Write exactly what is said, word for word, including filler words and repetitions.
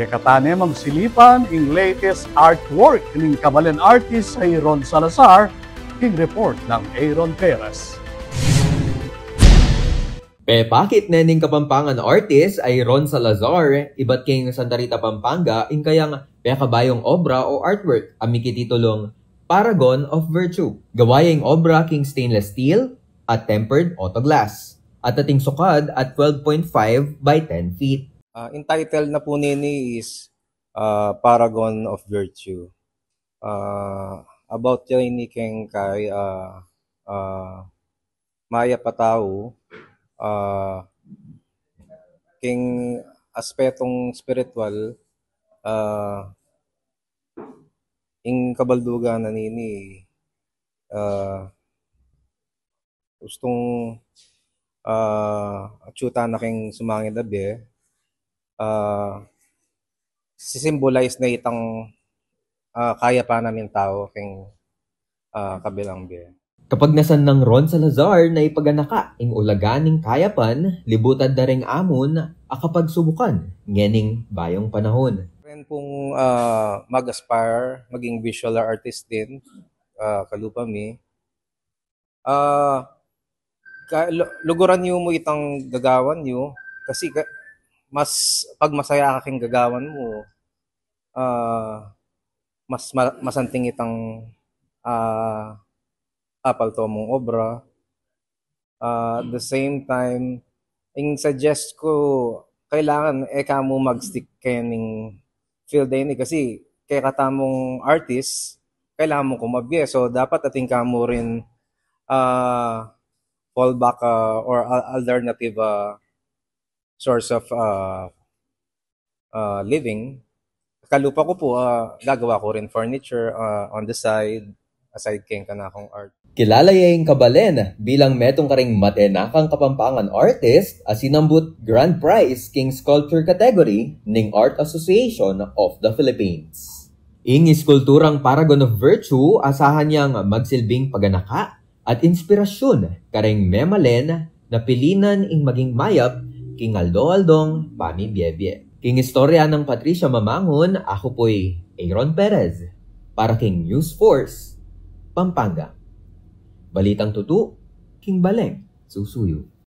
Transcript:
Kata ne magsilipan ing latest artwork ning kabalen artist a i Ron Salazar, king report nang Aaron Perez. Pepakit ne ning Kapampangan artist a i Ron Salazar ibat king Santa Rita, Pampanga, ing kayang pekabayung obra o artwork a mikititulung Paragon of Virtue. Gawa ya ing obra king stainless steel at tempered autoglass at ating sukad at twelve point five by ten feet. Uh, entitled na po nini is uh, Paragon of Virtue. Uh, about ya ini keng kay uh, uh, mayap a tau, uh, king aspetong spiritual, uh, ing kabaldugan na nini, uh, gustung uh, atsutan na king sumangid a bie, uh, sisimbolize na itang uh, kayapan na ning tau king uh, kabilang bie. Kapagnasan nang Ron Salazar na ipaganaka ing ulaga ning kayapan, libutad da ring amun a kapagsubukan ngening bayung panahun. Ren pong uh, mag-aspire maging visual artist din, uh, kalupa mi. Uh, ka, luguran yu mu itang gagawan yu kasi ka, mas pag masaya ka king gagawan mu, uh, mas ma, masanting itang uh, apalto mung obra. Uh, at the same time, ing suggest ko, kailangan e ka mu mag-stick kening field ini kasi kaya katamung artist, kailangan mu kumabye. So, dapat atin ka mu rin uh, fallback uh, or alternative uh, source of uh, uh, living. Kalupa ko po, uh, gagawa ko rin furniture uh, on the side, aside keng kanakung art. Kilala ya ing kabalen bilang metung karing matenakang Kapampangan artist a sinambut grand prize king sculpture category ning Art Association of the Philippines. Ing iskulturang Paragon of Virtue asahan yang magsilbing paganaka at inspirasyun karing memalen na pilinan ing maging mayap king aldo-aldong pamibiebie. King istorya nang Patricia Mamangun, aku pu'y Aaron Perez para king News Force Pampanga. Balitang tutu king baleng susuyu.